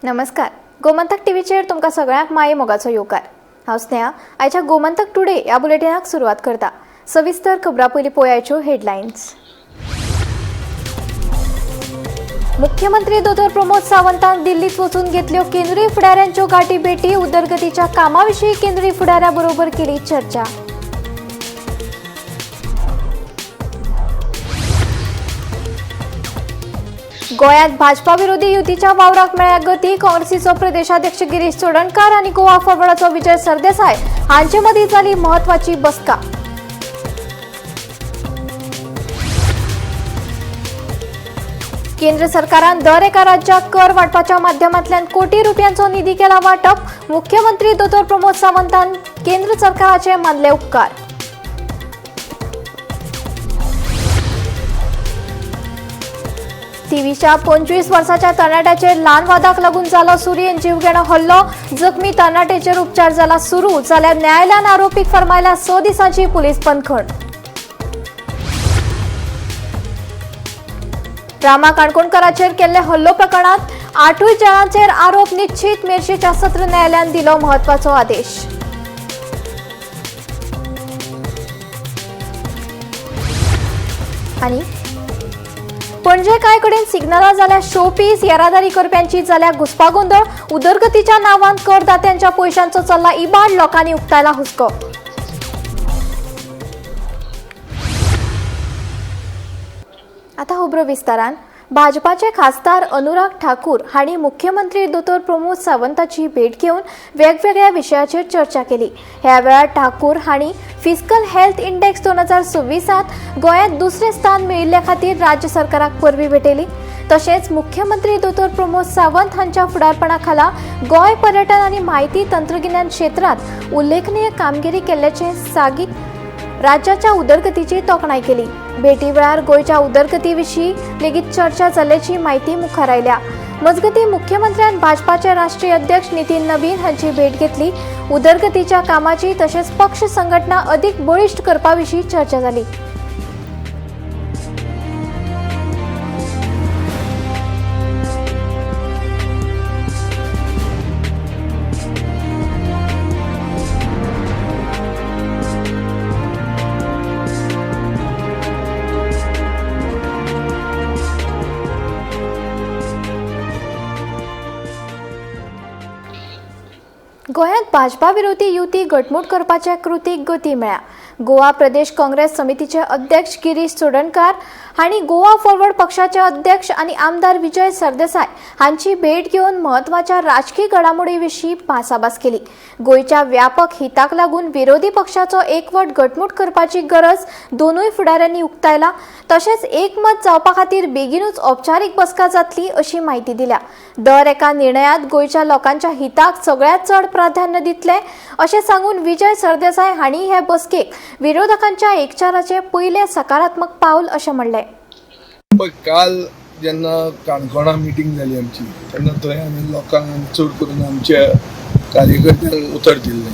नमस्कार, गोमंतक टीव्हीचेर तुमकां सगळ्यांक माये मोगाचो येवकार. हांव स्नेहा आयच्या गोमंतक टुडे ह्या बुलेटिनाक सुरवात करता. सविस्तर खबरां पयलीं पळयाच्यो हेडलायन्स. मुख्यमंत्री दोतोर प्रमोद सावंतान दिल्लीत वचून घेतल्यो केंद्रीय फुडाऱ्यांच्यो गाठी भेटी. उदरगतीच्या कामाविशीं केंद्रीय फुडाऱ्या बरोबर केली चर्चा. गोंयांत भाजपा विरोधी युतीच्या वावराक मेळ्ळ्या गती. काँग्रेसीचो प्रदेशाध्यक्ष गिरीश चोडणकार आनी गोवा फॉरवर्डाचो विजय सरदेसाय हांचे मदीं जाली म्हत्वाची बसका. केंद्र सरकारान दर एका राज्याक कर वांटपाच्या माध्यमांतल्यान कोटी रुपयांचो निधी केला वाटप. मुख्यमंत्री दोतोर प्रमोद सावंतान केंद्र सरकाराचे मानले उपकार. थिवीच्या 25 वर्साच्या तरणाट्याचेर ल्हान वादाक लागून जालो सुरयेन जीवघेणो हल्लो. जखमी तरणाट्याचेर उपचार जाला सुरू, जाल्यार न्यायालयान आरोपीक फर्मायल्या 6 दिसांची पुलीस बंदखण. रामा काणकोणकराचेर केल्ले हल्लो प्रकरणात 8 जाणांचेर आरोप निश्चित. मेरशेच्या सत्र न्यायालयान दिलो म्हत्वाचो आदेश. आनी पणजे कांय कडेन सिग्नलां जाल्या शोपीस, येरादारी करप्यांची जाल्या घुस्पागोंदळ. उदरगतीच्या नांवान करदात्यांच्या पयशांचो चल्ला इबाड. लोकांनी उक्तायला हुस्को. आतां खबरो विस्तारान. भाजपाचे खासदार अनुराग ठाकूर हांणी मुख्यमंत्री दोतोर प्रमोद सावंताची भेट घेवन वेगवेगळ्या विशयाचेर चर्चा केली. ह्या वेळार ठाकूर हांणी फिस्कल हेल्थ इंडेक्स 2026 गोंयांत दुसरें स्थान मेळिल्ल्या खातीर राज्य सरकाराक परबीं भेटयली. तशेंच मुख्यमंत्री दोतोर प्रमोद सावंत हांच्या फुडारपणा खाला गोंय पर्यटन आनी म्हायती तंत्रगिन्यान क्षेत्रांत उल्लेखनीय कामगिरी केल्ल्याचें सागीत राज्याच्या उदरगतीची तोखणाय केली. भेटी वेळार गोंयच्या उदरगती विशीं लेगीत चर्चा जाल्ल्याची म्हायती मुखार आयल्या. मजगतीं मुख्यमंत्र्यान भाजपाचे राष्ट्रीय अध्यक्ष नितीन नबीन हांची भेट घेतली. उदरगतीच्या कामाची तशेंच पक्ष संघटना अदीक बळिश्ट करपा विशीं चर्चा जाली. गोंयांत भाजपा विरोधी युती घटमूट करपाच्या कृतीक गती मेळ्ळ्या. गोवा प्रदेश काँग्रेस समितीचे अध्यक्ष गिरीश चोडणकार हांणी गोवा फॉरवर्ड पक्षाचे अध्यक्ष आनी आमदार विजय सरदेसाय हांची भेट घेवन म्हत्वाच्या राजकी घडामोडी विशीं भासाभास केली. गोंयच्या व्यापक हिताक लागून विरोधी पक्षाचो एकवट घटमूट करपाची गरज दोनूय फुडाऱ्यांनी उक्तायला. तशेंच एकमत जावपा खातीर बेगीनूच औपचारीक बसका जातली अशी म्हायती दिल्या. दर एका निर्णयांत गोंयच्या लोकांच्या हिताक सगळ्यांत चड प्राधान्य दितले अशें सांगून विजय सरदेसाय हांणी हे बसकेक विरोधकांच्या एकचाराचे पयले सकारात्मक पावल अशें म्हणलें. काल जेन्ना काणकोणा मिटींग जाली आमची तेन्ना थंय आमी लोकांक चड करून आमच्या कार्यकर्त्यांक उतर दिल्लें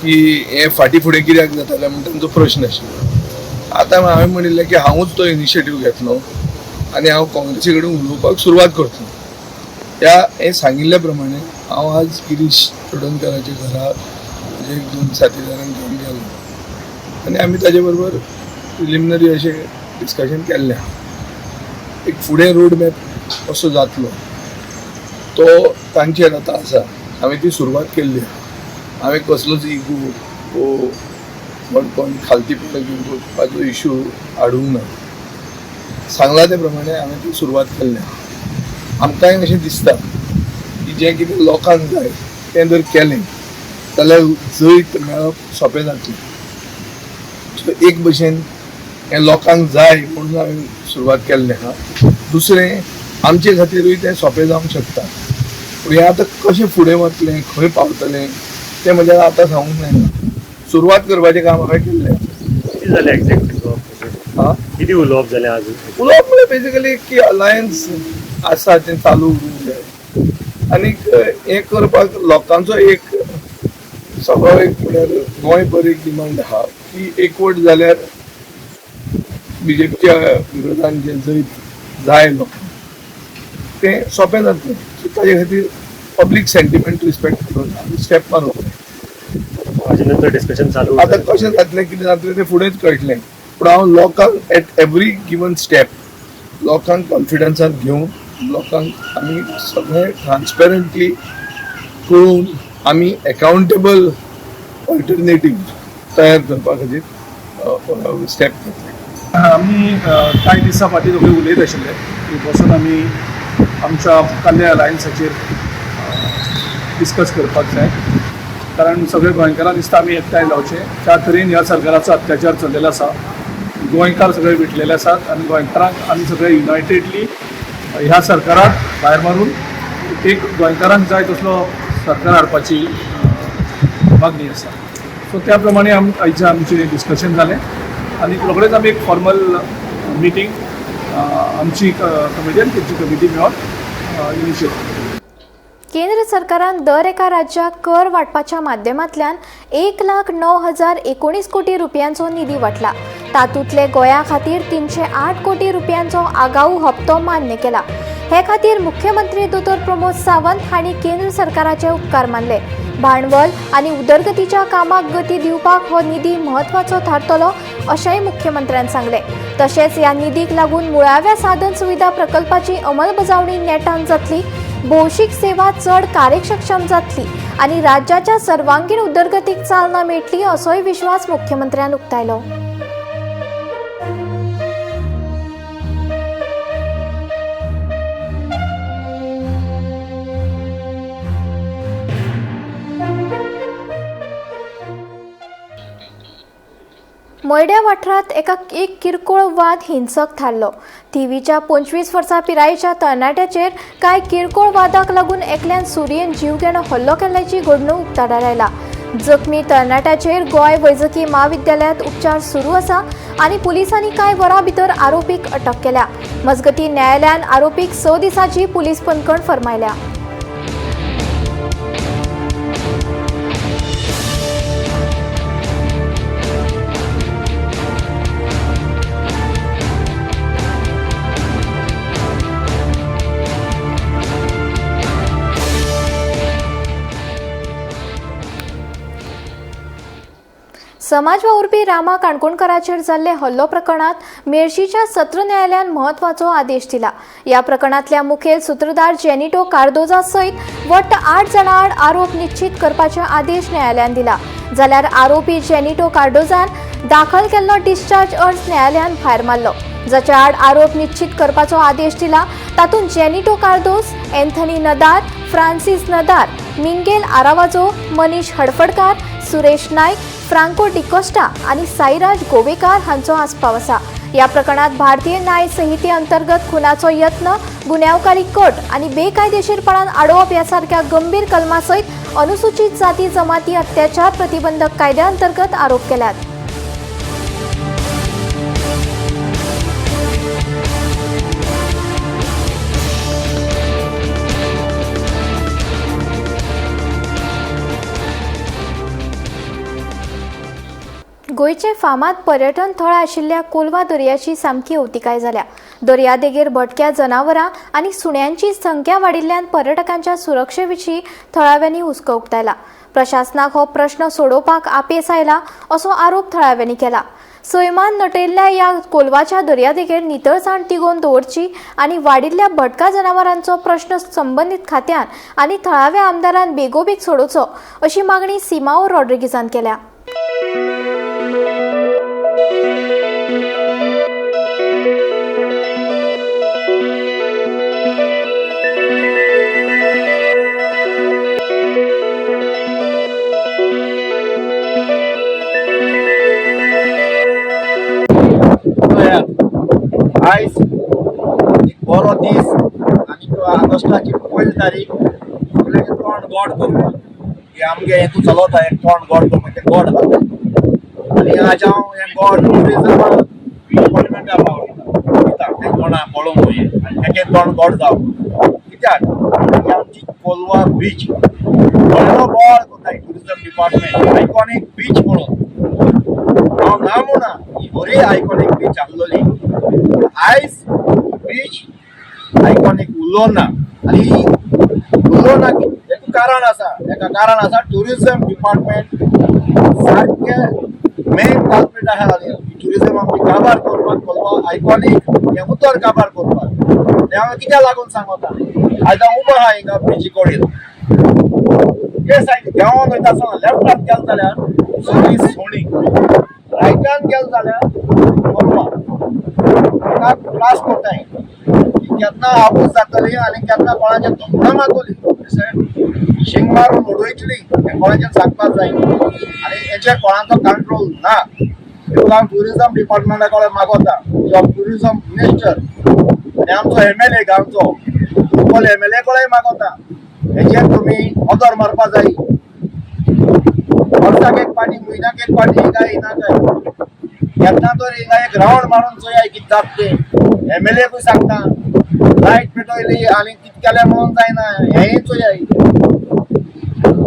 की हें फाटीं फुडें कित्याक जातालें म्हण तांचो प्रश्न आशिल्लो. आतां हांवें म्हणिल्लें की हांवूच तो इनिशिएटीव घेतलो आनी हांव काँग्रेसी कडेन उलोवपाक सुरवात करतलो. त्या हें सांगिल्ल्या प्रमाणे हांव आज गिरीश चोडणकाराच्या घरा म्हजे एक दोन साथीदारांक घेवन गेलो आनी आमी ताजे बरोबर प्रिलिमिनरी अशें डिस्कशन केल्लें. एक फुडें रोड मॅप कसो जातलो तो तांचेर आतां आसा. हांवें ती सुरवात केल्ली. हांवें कसलोच इगो वो कोण खालतीपणां घेवपाचो इशू हाडूंक ना. सांगलां ते प्रमाणे हांवें ती सुरवात केल्ली. आमकांय अशें दिसता की जें कितें लोकांक जाय तें जर केलें जाल्यार जैत मेळप सोंपें जातलें. सो एक भशेन हें लोकांक जाय म्हणून हांवें सुरवात केल्लें आहा. दुसरें आमचे खातीरूय तें सोंपें जावंक शकता. पूण हें आतां कशें फुडें वतलें, खंय पावतलें तें म्हज्या आतां सांगूंक जायना. सुरवात करपाचें काम हांवें केल्लें. कितें जालें एक्झॅक्ट उलोवप? आं, कितें उलोवप जालें आज? उलोवप म्हळ्यार बेजिकली की अलायन्स आसा तें चालू उरूंक जाय आनीक हें करपाक लोकांचो एक सगळो एक म्हळ्यार गोंयभर एक डिमांड आहा की एकवट जाल्यार बीजेपीच्या विरोधान जें जैत जाय लोकांक तें सोंपें जातलें. सो ताजे खातीर पब्लीक सेंटिमेंट रिस्पेक्ट करून आमी स्टेप मारूंक जाय. हाजे नंतर डिस्कशन चालू आतां कशें जातलें, कितें जातलें तें फुडेंच कळटलें, पूण हांव लोकांक एट एवरी गिवन स्टेप लोकांक कॉन्फिडन्सान घेवन लोकांक आमी सगळें ट्रान्सपेरंटली कळोवन आमी एकाउंटेबल ऑल्टरनेटीव तयार करपा खातीर स्टेप घेतले. आमी कांय दिसां फाटीं सगळे उलयत आशिल्ले की बसून आमी आमच्या कल्याण अलायन्साचेर डिस्कस करपाक जाय, कारण सगळे गोंयकारांक दिसता आमी एकठांय जावचे. ज्या तरेन ह्या सरकाराचो अत्याचार चल्लेलो आसा, गोंयकार सगळे विटलेले आसात आनी गोंयकारांक आमी सगळे युनायटेडली ह्या सरकाराक भायर मारून एक गोंयकारांक जाय तसलो सरकार हाडपाची मागणी आसा. सो त्या प्रमाणे आयचें आमचें डिस्कशन जालें आनी रोखडेच आमी एक फॉर्मल मिटींग आमची कमिटी आनी तेंची कमिटी मेळोन इनिशिएट केली. केंद्र सरकारान दर एका राज्याक कर वांटपाच्या माध्यमांतल्यान 1,09,019 कोटी रुपयांचो निधी वांटला. तातूंतले गोंया खातीर 308 कोटी रुपयांचो आगाऊ हप्तो मान्य केला. हे खातीर मुख्यमंत्री दोतोर प्रमोद सावंत हांणी केंद्र सरकाराचे उपकार मानले. भांडवल आनी उदरगतीच्या कामाक गती दिवपाक हो निधी म्हत्वाचो थारतलो अशेंय मुख्यमंत्र्यान सांगलें. तशेंच ह्या निधीक लागून मुळाव्या साधन सुविधा प्रकल्पाची अंमलबजावणी नेटान जातली, भौशीक सेवा चड कार्यक्षम जातली आनी राज्याच्या सर्वांगीण उदरगतीक चालना मेळटली असोय विश्वास मुख्यमंत्र्यान उक्तायलो. मयड्या वाठारांत एक किरकोळ वाद हिंसक थारलो. थिवीच्या 25 वर्सां पिरायेच्या तरणाट्याचेर कांय किरकोळ वादाक लागून एकल्यान सुरयेन जीवघेणो हल्लो केल्ल्याची घडणूक उक्ताडार आयला. जखमी तरणाट्याचेर गोंय वैजकी म्हाविद्यालयांत उपचार सुरू आसा आनी पुलिसांनी कांय वरां भितर आरोपीक अटक केल्या. मजगतीं न्यायालयान आरोपीक 6 दिसांची पुलीस बंदखण फर्मायल्या. समाज वावुरपी रामा काणकोणकाराचेर जाल्ले हल्लो प्रकरणांत मेर्शीच्या सत्र न्यायालयान म्हत्वाचो आदेश दिला. ह्या प्रकरणांतल्या मुखेल सुत्रधार जेनिटो कार्दोजा सयत वट्ट 8 जाणां आड आरोप निश्चीत करपाचे आदेश न्यायालयान दिला. जाल्यार आरोपी जेनिटो कार्दोजान दाखल केल्लो डिस्चार्ज अर्ज न्यायालयान भायर मारलो. जाच्या आड आरोप निश्चीत करपाचो आदेश दिला तातूंत जेनिटो कार्दोज, एन्थनी नदार, फ्रांसीस नदार, मिंगेल आरावाजो, मनीष हडफडकार, सुरेश नायक, फ्रांको डिकोस्टा आनी साईराज गोवेकार हांचो आस्पाव आसा. ह्या प्रकरणात भारतीय न्याय संहिते अंतर्गत खुनाचो यत्न, गुन्यांवकारी कट आनी बेकायदेशीरपणान आडोवप ह्या सारक्या गंभीर कलमा सयत अनुसूचित जाती जमाती अत्याचार प्रतिबंधक कायद्या अंतर्गत आरोप केल्यात. गोंयचे फामाद पर्यटन थळ आशिल्ल्या कोलवा दर्याची सामकी अवतिकाय जाल्या. दर्यादेगेर भटक्या जनावरां आनी सुण्यांची संख्या वाडिल्ल्यान पर्यटकांच्या सुरक्षे विशीं थळाव्यांनी हुस्को उक्तायला. प्रशासनाक हो प्रश्न सोडोवपाक अपेस आयला असो आरोप थळाव्यांनी केला. सैमान नटयल्ल्या ह्या कोलवाच्या दर्यादेगेर नितळसाण तिगोवन दवरची आनी वाडिल्ल्या भटक्या जनावरांचो प्रश्न संबंदीत खात्यान आनी थळाव्या आमदारान बेगोबेग सोडोवचो अशी मागणी सिमाओ रॉड्रिगीजान केल्या. आयज एक बरो दीस आनी ऑगस्टाची पयली तारीख सगळ्यांचे तोंड गोड करपाक की आमगे हें तूं चलता हें तोंड गोड करपाक तें गोड खाता आनी आज हांव हें गोड ट्युरिजम डिपार्टमेंटा पावयता तें कोणा पळोवंक वय आनी तेगे तोंड गोड जावप कित्याक ही आमची कोलवा बीच व्हडलो बोवाळ करता ट्युरिजम डिपार्टमेंट आयकॉनीक बीच म्हणून. हांव ना म्हणा ही बरी आयकॉनीक बीच आसलेली, आयज बीच आयकॉनीक उरलो ना आनी उलोवना एक कारण आसा, एका कारण आसा ट्युरिजम डिपार्टमेंट सारकें मेन कल्प्रीट आहा. ट्युरिजम आमची काबार करपाक, कोलवा आयकॉनीक हें उतर काबार करपाक. हें हांव कित्याक लागून सांगता, आयज हांव उबो आहा हिंगा ब्रिजी कडेन, हे सायड गांवान वयता आसतना लेफ्टान गेल जाल्यार सगळीं सुणी, रायटान गेल जाल्यार कोलवा. म्हाका त्रास करताय की केन्ना आबूज जातली आनी केन्ना कोणाचें धोंपणां मारतली, शिंग मारून उडयतली, हें कोणाचें सांगपाक जाय. आनी हेचेर कोणाचो कंट्रोल ना. देखून हांव ट्युरिजम डिपार्टमेंटा कडेन मागोता, ट्युरिजम मिनिस्टर आनी आमचो एमएलए गांवचो लोकल एमएलए कडेन मागोता, हेचेर तुमी नदर मारपा जाय. वर्साक एक पाटी, म्हयन्याक एक पाटी हिंगा येना काय, केन्ना तर हिंगा एक रावंड मारून चोया कितें जाता तें. एमएलए सांगता लायट पेटयली आनी कितें केलें म्हणून जायना, हेंय चोयाय.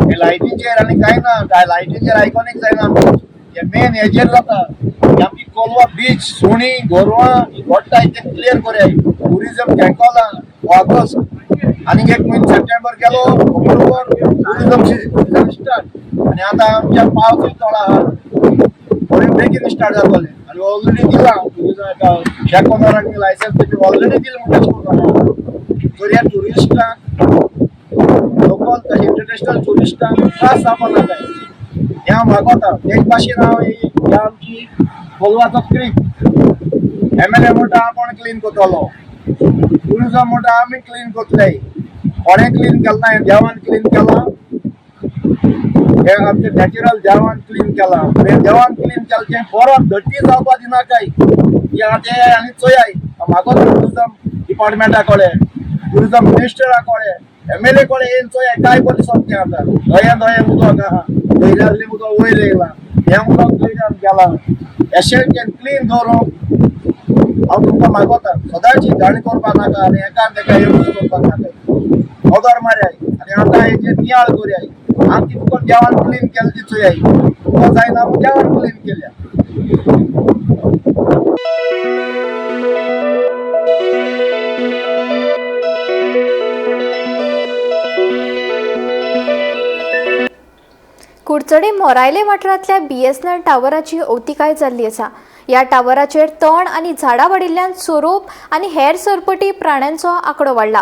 हे लायटीचेर आनी कांय ना, लायटीचेर आयकॉनीक जायना, हे मेन हेजेर जाता. आमची कोलवा बीच सुणी गोरवां घोडटाय तें क्लियर करयाय. ट्युरिजम तेंकोलां ऑगस्ट आनीक एक म्हयनो सप्टेंबर गेलो, ऑक्टोबर ट्युरिजम सिजन स्टार्ट. आनी आतां आमच्या पावसूय चड आहा, बरें बेगीन स्टार्ट जातलें. आनी ऑलरेडी दिलां ट्युरिजम शेक ओनराक लायसन्स तेजी ऑलरेडी दिलें म्हणटा. तर ह्या ट्युरिस्टांक, लोकल तशें इंटरनॅशनल ट्युरिस्टांक त्रास जावपा नाकाय हें हांव मागोता. तेच भाशेन हांव ही आमची कोलवाचो क्रीक एमएलए म्हणटा आपूण क्लीन करतलो, ट्युरिजम म्हणटा आमी क्लीन करतले, कोणें क्लीन केलें ना, हें देवान क्लीन केलां, हें आमचें नॅचरल देवान क्लीन केलां. हें देवान क्लीन केलें तें परत धरती जावपा दिनाकाय. हें आतां आनी चोयाय मागोता ट्युरिजम डिपार्टमेंटा कडेन, ट्युरिजम मिनिस्टरा कडेन, एमएलए कडेन येवन चोयाय काय बरें सोदतें. आतां दर्या दर्या उदक आहा, दर्यांतलें उदक वयर येयलां, हें उदक दर्यान गेलां, अशें तें क्लीन दवरूंक हांव तुमकां मागोता. सदांच घाण करपाक नाका आनी एकान तेका यूज करपाक नाका, नदर मारयाय आनी आतां हेचेर नियाळ करयाय. आमची तुका देवान क्लीन केलें ती चोयाय, तुका जायना देवान क्लीन केल्या. कुडचडे मोरायले वाठारांतल्या बीएसएनएल टावराची अवतिकाय जाल्ली आसा. ह्या टावराचेर तण आनी झाडां वाडिल्ल्यान सोरोप आनी हेर सरपटी प्राण्यांचो आंकडो वाडला.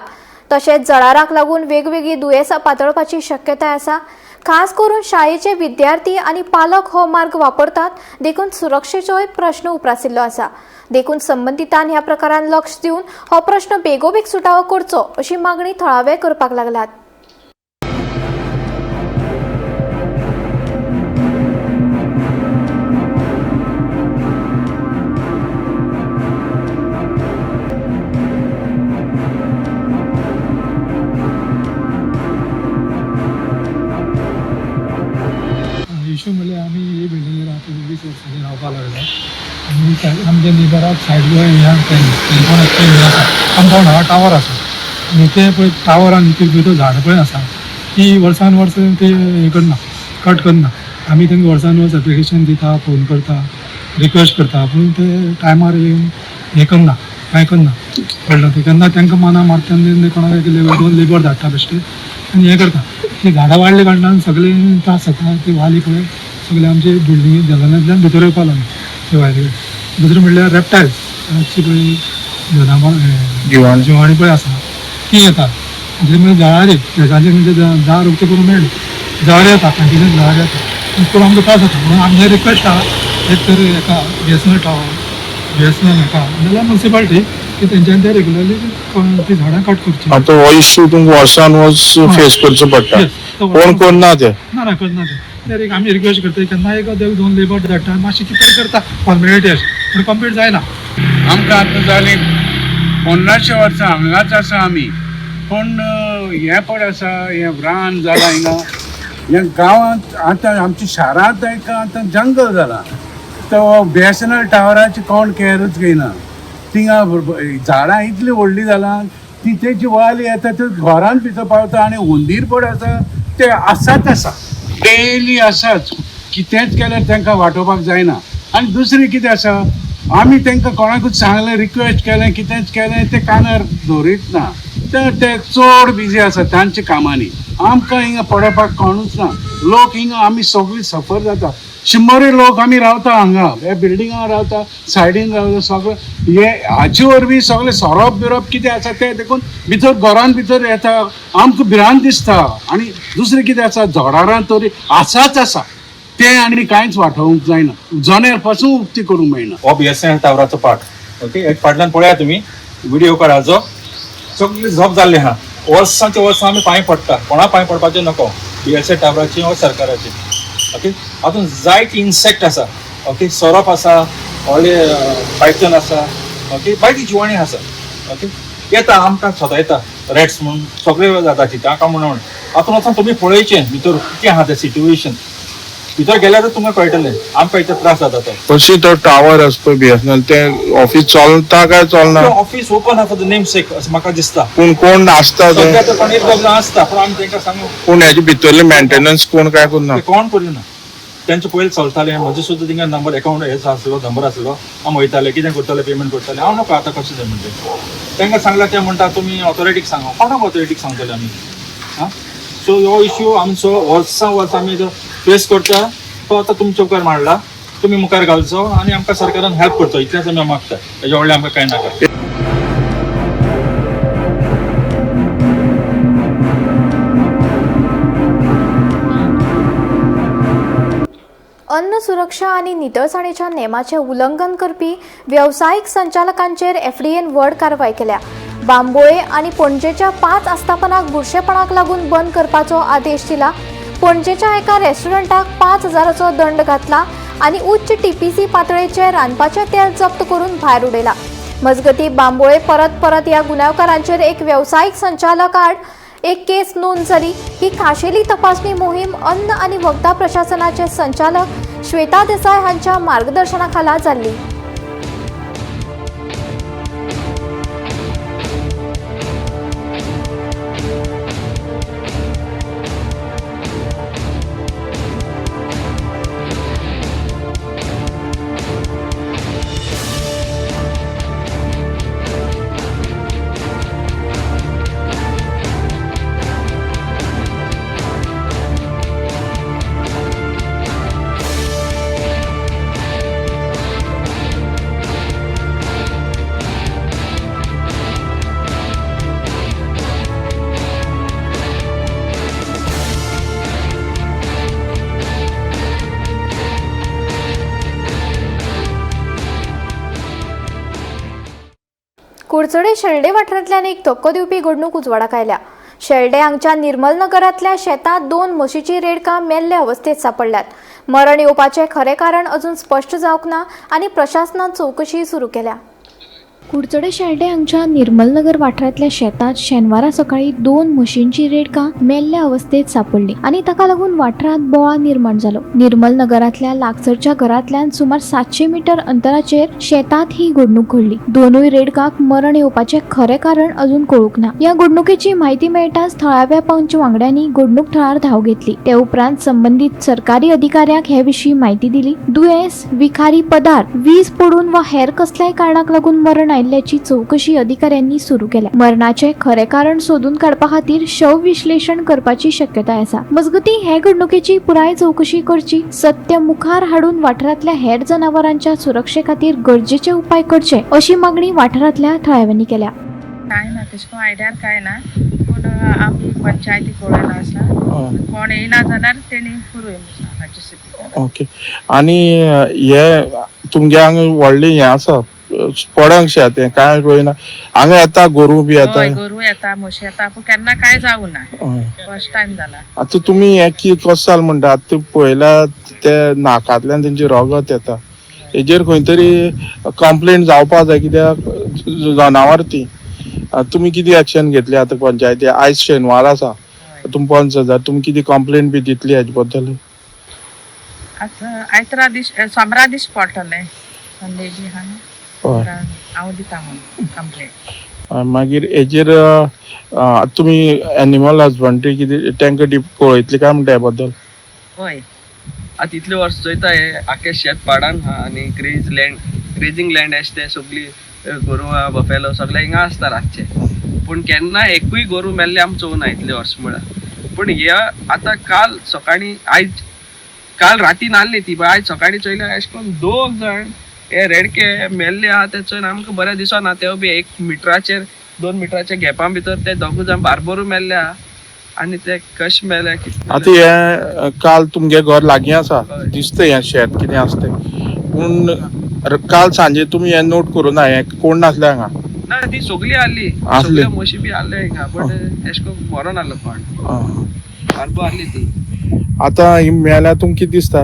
तशेंच जळारांक लागून वेगवेगळीं दुयेंसां पातळपाची शक्यताय आसा. खास करून शाळेचे विद्यार्थी आनी पालक हो मार्ग वापरतात, देखून सुरक्षेचोय प्रश्न उप्रासिल्लो आसा. देखून संबंदितान ह्या प्रकारान लक्ष दिवन हो प्रश्न बेगोबेग सुटावो करचो अशी मागणी थळावे करपाक लागल्यात. इशू म्हणल्यार आमी ही बिल्डिंगेर आतां 20 वर्सांनी रावपाक लागले आनी आमच्या नेबराक सायड ह्या आसा, कंपाउंड आहा, टावर आसा आनी ते पळय टावरान भितर झाडां पळय आसा ती वर्सान वर्स ते हें करना, कट करना. आमी तांकां वर्सान वर्स एप्लिकेशन दिता, फोन करता, रिक्वेस्ट करता, पूण ते टायमार येवन हें करना, कांय करना, कळ्ळें तें. केन्ना तांकां मना मारता तेन्ना कोणाक दोन लेबर धाडटा बेश्टे आनी हें करता. ती झाडां वाडल्या कारणान सगळे त्रास जाता. ती वाली पळय सगळे आमचे बिल्डिंगे जगनांतल्यान भितर येवपाक लागली ती वाली. दुसरें म्हणल्यार रेप्टायल्स जी पळय जनावरां जिवाणी पळय आसा ती येतात. दुसरें म्हणल्यार जळारी, जळारी म्हणजे दार उक्तें करूंक मेळना, जळारी येता, कंटिन्यूस जळारी येता, पूण आमकां त्रास जाता. म्हणून आमचें रिक्वेस्ट आहा एक तर एका बीएसएनएल टावर, बीएसएनएल एका नाजाल्यार मुन्सिपाल्टी की तेंच्यानी ते रेगुलरली ती झाडां कट करची. आतां हो इश्यू तुमकां वर्सान वर्स फेस करचो पडटा, कोण करना ते? ना ना करना ते. तर एक आमी रिक्वेस्ट करता केन्ना एक दोन लेबर धाडटा, मातशें कितें तरी करता फॉर्मेलिटी अशी, पूण कंप्लीट जायना. आमकां आतां जालीं 50 वर्सां हांगाच आसा आमी, पूण हें पळय आसा हें रान जालां हिंगा ह्या गांवांत. आतां आमच्या शारांत एक आतां जंगल जालां. तो बीएसएनएल टावराची कोण केअरूच घेयना. थिंगा झाडां इतलीं व्हडलीं जालां ती तेजी वाली येता ते घरान भितर पावता. आनी हुंदीर पळय आसा ते आसाच आसा, डेली आसाच. कितेंच केल्यार तांकां वाटोवपाक जायना. आनी दुसरें कितें आसा, आमी तांकां कोणाकूच सांगलें, रिक्वेस्ट केलें, कितेंच केलें, ते कानार दवरीत ना. ते चड बिजी आसा तांच्या कामांनी. आमकां हिंगा पळोवपाक कोणूच ना. लोक हिंगा आमी सगळीं सफर जाता. शंबरी लोक आमी रावता हांगा, हे बिल्डिंगां रावता, सायडीन रावता. सगळे हे हाचे वरवीं सगळे सोरोप बिरोप कितें आसा ते देखून भितर घरान भितर येता. आमकां भिरांत दिसता. आनी दुसरें कितें आसा, जळारां तरी आसाच आसा, तें आनी कांयच वाटोवंक जायना. जनेल पासून उक्ती करूंक मेळना. हो BSNL टावराचो पार्ट ओके, एक फाटल्यान पळया तुमी व्हिडिओ काडाचो. सगळी झोप जाल्ली आहा. वर्सांच्या वर्सां आमी पांय पडटा, कोणा पांय पडपाचें नको, BSNL टावराची वा सरकाराची. ओके, हातून जायते इन्सेक्ट आसा. ओके, सोरोप आसा, व्हडले पायथन आसा. ओके, बायती जिवाणी आसा. ओके, येता आमकां सतायता रॅट्स म्हूण सगळे जाता चितां म्हणून. हातून वचून तुमी पळयचें भितर कितें आहा तें सिट्युएशन. भितर गेल्यार तुमकां कळटलें आमकां इतले त्रास जाता तो. कशी तो टावर आसा पळय BSNL, ते ऑफिस चलता काय चलना? ऑफिस ओपन आसा फॉर the name सेक अशें म्हाका दिसता. पूण कोण आसता सद्या तर कोण एक दोग जाण आसता, पूण आमी तांकां सांगू पूण हेजे भितरले मेंटेनन्स कोण काय करना, कोण करिना. तेंचे पयलीं चलतालें. म्हजे सुद्दां थिंगा नंबर अकाउंट हेच आसलो, नंबर आसलो. हांव वयताले, कितें करताले, पेमेंट करताले. हांव नको आतां कशें जाय म्हणटे तांकां सांगलां. ते म्हणटा तुमी ऑथॉरिटीक सांगा. कोणाक ऑथॉरिटीक सांगतले आमी? आं, सो हो इश्यू आमचो वर्सां वर्सां आमी फेस करता. तो आतां तुमच्या मुखार मांडला, तुमी मुखार घालचो आनी आमकां सरकारान हेल्प करचो, इतलेंच आमी मागता. हेज्या व्हडलें आमकां कांय नाका. अन्न सुरक्षा आनी नितळसाणेच्या नेमाचें उल्लंघन करपी वेवसायीक संचालकांचेर एफडीएन व्हड कारवाय केल्या. बांबोळे आनी पणजेच्या 5 आस्थापनाक बुरशेपणाक लागून बंद करपाचो आदेश दिला. पणजेच्या एका रेस्टॉरंटाक 5,000चो दंड घातला आनी उच्च TPC पातळेचे रांदपाचें तेल जप्त करून भायर उडयला. मजगती बांबोळे परत परत ह्या गुन्यांवकारांचेर एक वेवसायीक संचालक आड एक केस नोंद जाली. ही खाशेली तपासणी मोहीम अन्न आनी वखदां प्रशासनाचे संचालक श्वेता देसाय हांच्या मार्गदर्शनाखाला जाल्ली. कुडचडे शेल्डे वाठारांतल्यान एक धक्को दिवपी घडणूक उजवाडाक आयल्या. शेल्डे हांगच्या निर्मलनगरांतल्या शेतांत 2 म्हशीचीं रेडकां मेल्ले अवस्थेत सांपडल्यात. मरण येवपाचें खरें कारण अजून स्पश्ट जावंक ना आनी प्रशासनान चवकशी सुरू केल्या. कुडचडे शेल्डे हांगच्या निर्मलनगर वाठारांतल्या शेतांत शेनवारा सकाळी 2 म्हशींची रेडकां मेल्ल्या अवस्थेत सांपडली आनी ताका लागून वाठारांत बोवाळ निर्माण जालो. निर्मलनगरांतल्या लागसरच्या घरांतल्यान सुमार 700 मीटर अंतराचेर शेतांत ही घडणूक घडली. दोनूय रेडकांक मरण येवपाचें खरें कारण अजून कळूंक ना. ह्या घडणुकेची म्हायती मेळटाच थळाव्या पंच वांगड्यांनी घडणूक थळार धांव घेतली. ते उपरांत संबंदीत सरकारी अधिकाऱ्यांक हे विशीं म्हायती दिली. दुयेंस, विखारी पदार्थ, वीज पडून वा हेर कसल्याय कारणाक लागून मरण आयिल्ल्याची चवकशी अधिकाऱ्यांनी सुरू केल्या. मरणाचे खरे कारण सोदून काडपा खातीर शव विश्लेषण करपाची शक्यताय आसा. मजगती हे घडणुकेची पुराय चवकशी करची, सत्य मुखार हाडून वाठारांतल्या हेर जनावरांच्या सुरक्षे खातीर गरजेचे उपाय करचे अशी मागणी वाठारांतल्या थळाव्यांनी केल्या. काय ना तशें कोण आयडियार काय ना, पूण आमी पंचायती कळयला आसा, कोण येयना जाल्यार तेणी करूया. ओके, आनी हे तुमगे हांगा व्हडलें हें आसा पडंग शेत, हें कांय रोयना हांगा येता, गोरू बी येता? गोरू येता, म्हशी येता, पूण केन्ना कांय जावना, फर्स्ट टायम जाला. आतां तुमी हें कितें कसो जालें म्हणटा, आतां पळयल्या ते नाकांतल्यान तेंचे रगत येता, हेजेर खंय तरी कंप्लेन जावपा जाय, कित्याक जनावर ती. तुमी कितें एक्शन घेतली आतां पंचायती? आयज शेनवार आसा, तुमी 5000 तुमी कितें कंप्लेन बी दितली हेजे बद्दल? आतां आयतरा दीस, सोमरा दीस पडटलें, संडे बी आहा न्हू, हांव दिता म्हणून कंप्लेन. मागीर हेजेर तुमी एनिमल हजबंड्री कितें तांकां कळयतली काय म्हणटा हे बद्दल? हय, आतां इतले वर्स चोयता हे आख्खे शेत पाडान आहा आनी ग्रेजिंग लँड अशें तें सगळी गोरवां बफेलो सगळे हिंगा आसता रातचे, पूण केन्ना एकूय गोरू मेल्लें आमी चोवना इतले वर्स म्हळ्यार. पूण हे आतां काल सकाळीं, आयज काल राती नासली ती, आयज सकाळीं चोयल्यार अशें करून 2 जाण हे रेडके मेल्ले आहा ते चोयन आमकां बरें दिसना. ते बी 1 मिटराचेर 2 मिटराच्या गॅपा भितर ते दोगूय जाण बारबरू मेल्ले आहा आनी ते कशे मेले. आतां हे काल तुमगे घर लागीं आसा, दिसता हें शेत कितें आसा तें, पूण काल सांजे तुमी हें नोट करूं ना, हें कोण नासले हांगा? ना, ती सगळी आहली, सगळे म्हशी बी आहले हिंगा, बट एशें करून मरोन आहलो कोण, बारबो आहली ती. आतां ही मेल्या तुमकां कितें दिसता?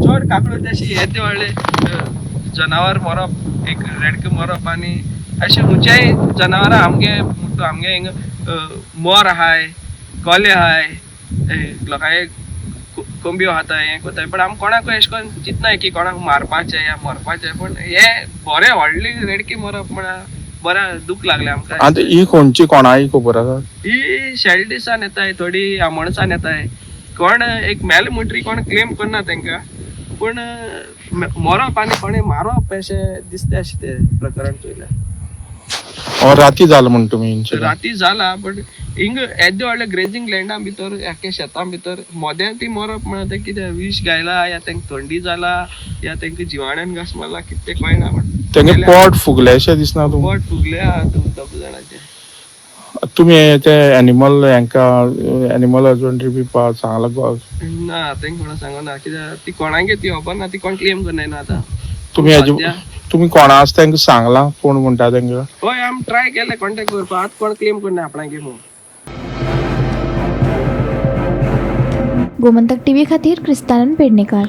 चड काकडो तशी हे ते व्हडले जनावर मरप, एक रेडके मरप आनी अशें खंयच्याय जनावरां आमगे आमगे हिंगा मोर आहाय, कोले आहाय, लोकांक कोंबयो खाता, हें कोताय, पण आमी कोणाकूय अशें करून चिंतनाय की कोणाक मारपाचें या मरपाचें. पूण हें बरें व्हडली रेडकी मरप म्हळ्यार बरें दूख लागलें आमकां. आतां ही खंयची कोणाक खबर आसा? ही शेल्डिसान येताय, थोडी आमोणसान येताय, कोण एक मेले म्हणटरी कोण क्लेम करना तांकां, पूण मरप आनी कोणें मारप अशें दिसता अशें तें प्रकरण चोयल्यार. राती जाला म्हण तुमी? राती जाला, बट हिंग येद्दे व्हडले ग्रेजींग लँडा भितर आख्या शेतां भितर मोद्यान ती मरप म्हळ्यार तें कितें विश गायला या तांकां थंडी जाला या तांकां जिवाण्यान घास मारला कितें तें कळना. पण तेंगे पोट फुगले अशें दिसना? पोट फुगले आहा दोग जाणांचे. तुमी ते एनिमल हेंका एनिमल हजबंड्री बी सांगला? ना, तेंका कोणा सांगना, कित्याक ती कोणागे ती खबर ना, ती कोण क्लेम करना आतां. तुमी तुमी कोणा आसा तांकां सांगलां कोण म्हणटा तांकां? हय, आमी ट्राय केलें कॉन्टेक्ट करपाक, आतां कोण क्लेम करना आपणागे म्हणून. गोमंतक टीव्ही खातीर क्रिस्तानंद पेडणेकार.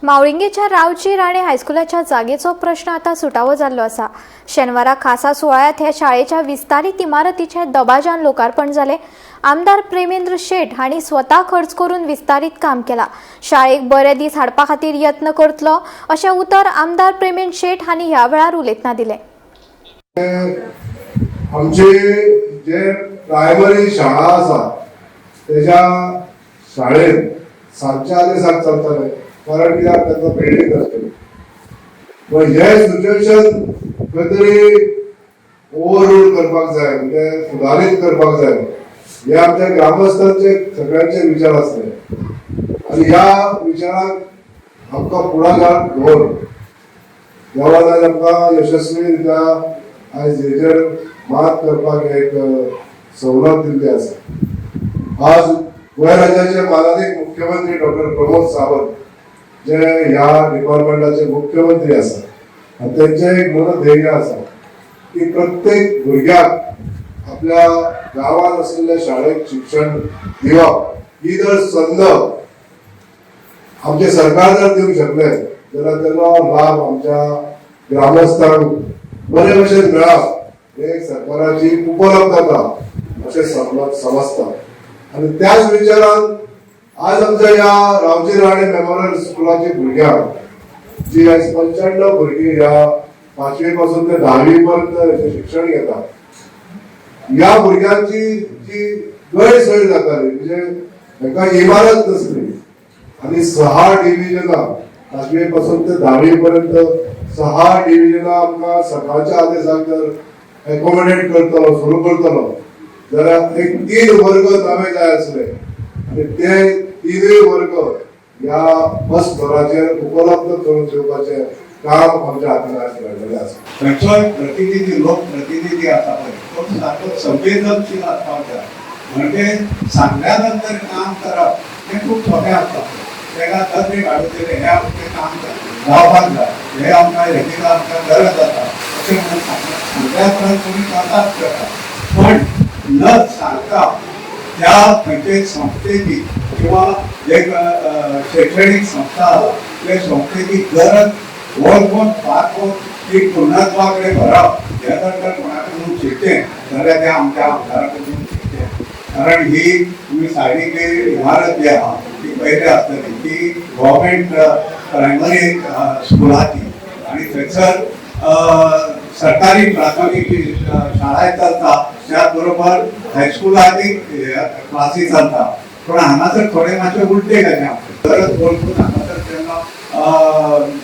मावळिंगेच्या रावजी राणे हायस्कुलाच्या जागेचो प्रश्न आतां सुटावो जाल्लो आसा. शेनवारा खासा सुवाळ्यांत ह्या शाळेच्या विस्तारीत इमारतीचें दबाज्यान लोकार्पण जालें. आमदार प्रेमेंद्र शेट हांणी स्वता खर्च करून विस्तारीत काम केलां. शाळेक बरे दीस हाडपा खातीर यत्न करतलो अशें उतर आमदार प्रेमेंद्र शेट हांणी ह्या वेळार उलयतना दिलें. आमचे जे प्रायमरी शाळा आसा तेज्या शाळेत सांजच्या आदेसाक चलताले, कारण कित्याक तांकां बिल्डींग आसतली. पण हे सिच्युएशन खंय तरी ओवररूल करपाक जाय, म्हणजे सुदारीत करपाक जाय, हे आमच्या ग्रामस्थांचे सगळ्यांचे विचार आसले आनी ह्या विचाराक आमकां पुढाकार घेवन देवान आयज आमकां यशस्वी रित्या आयज हेजेर मात करपाक एक सवलत दिल्ली आसा. आज गोंय राज्याचे मानादीक मुख्यमंत्री डॉक्टर प्रमोद सावंत जे ह्या डिपार्टमेंटाचे मुख्यमंत्री आसा आनी तेंचें एक मन ध्येय आसा की प्रत्येक भुरग्याक आपल्या गांवांत आशिल्ल्या शाळेत शिक्षण दिवप ही जर संद आमचे सरकार जर दिवंक शकले जाल्यार तेजो लाभ आमच्या ग्रामस्थांक बरे भशेन मेळप हे सरकाराची उपलब्धता अशें समजता. आनी त्याच विचारान आज आमच्या ह्या रावजी राणे मेमोरियल स्कुलाची भुरग्यांक जी आयज 95 भुरगीं ह्या 5वी पासून ते 10वी पर्यंत शिक्षण घेतात, ह्या भुरग्यांची जी गैरसोय जाताली म्हणजे तांकां इमारत नसली आनी 6 डिव्हिजनां 5वी पासून ते 10वी पर्यंत 6 डिव्हिजनां आमकां सकाळच्या आदेशाक जर एकोमोडेट करतलो सुरू करतलो जाल्यार एक 3 वर्ग नवे जाय आसले आनी ते 3 वर्ग ह्या बस फ्लोराचेर उपलब्ध करून दिवपाचें काम आमच्या हातीन आज मेळ्ळेलें आसा. खंयचोय प्रतिनिधी, लोक प्रतिनिधी आसा पळय तो सारको संवेदनशील आसपाक जाय. म्हणजे सांगल्या नंतर काम करप हें खूब सोंपें आसता. तेका तजवीज हाडून दिलें हें आमचें काम जावपाक जाय, हें आमकां हेजी आमकां गरज आसा अशें म्हणून सांगल्या उपरांत तुमी करतात करता, पण न सांगता त्या खंयचे संस्थेची किंवा एक शैक्षणिक संस्था आसा त्या संस्थेची गरज वळखून पारखून ती पूर्णत्वा कडेन व्हरप हें जर तर कोणा कडसून शिकचें जाल्यार तें आमच्या आमदारा कडसून शिकचें. कारण ही तुमी सायडीक इमारत जी आहा ती पयली आसतली ती गव्हर्मेंट प्रायमरी स्कुलाची आनी थंयसर सरकारी प्राथमीक शाळाय चलता, त्याच बरोबर हायस्कुलांनी क्लासी चलता. पण हांगासर थोडे मातशे उलटे कशें आमचें गरज वळखून हांगासर जेन्ना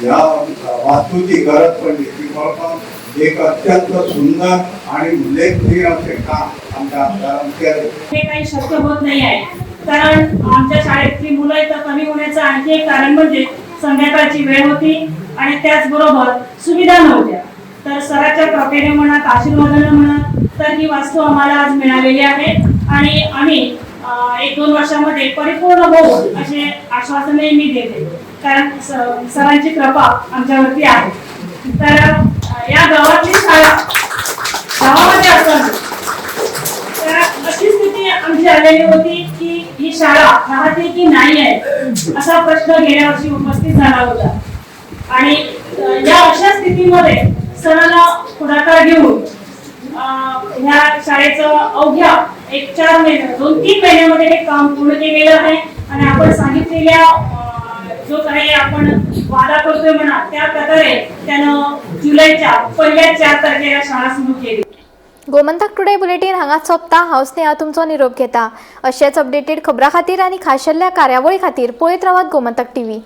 ह्या वास्तूची गरज पडली ती प्रकल्पान एक अत्यंत सुंदर आणि उल्लेखनीय असे काम आमच्या आमदारान केले. हे काही शक्य होत नाही आहे, कारण आमच्या शाळेतली मुलं इथं कमी होण्याचं आणखी एक कारण म्हणजे संध्याकाळची वेळ होती आणि त्याचबरोबर सुविधा नव्हत्या. तर सराच्या कृपेने म्हणा, आशीर्वादाने म्हणा, तर ही वास्तू आम्हाला आज मिळालेली आहे आणि आम्ही 1-2 वर्षामध्ये परिपूर्ण होऊ असे आश्वासनही मी देते, कारण सरांची कृपा आमच्यावरती आहे. तर या गावातली शाळा गावामध्ये असताना तर अशी स्थिती आमची आलेली होती की ही शाळा राहते की नाही आहे असा प्रश्न गेल्या वर्षी उपस्थित झाला होता. आणि या अशा स्थितीमध्ये सरांना पुढाकार घेऊन ह्या शाळेचं अवघ्या 1-4 महिने 2-3 महिन्यामध्ये हे काम पूर्ण केलेलं आहे. आणि आपण सांगितलेल्या जो काही आपण वादा करतोय म्हणा त्या प्रकारे त्यानं जुलैच्या पहिल्या 4 तारखेला शाळा सुरू केली. गोमंतक टुडे बुलेटीन हांगाच सोंपता. हांव स्नेहा तुमचो निरोप घेता. अशेच अपडेटेड खबरां खातीर आनी खाशेल्ल्या कार्यावळी खातीर पळयत रावात गोमंतक टीव्ही.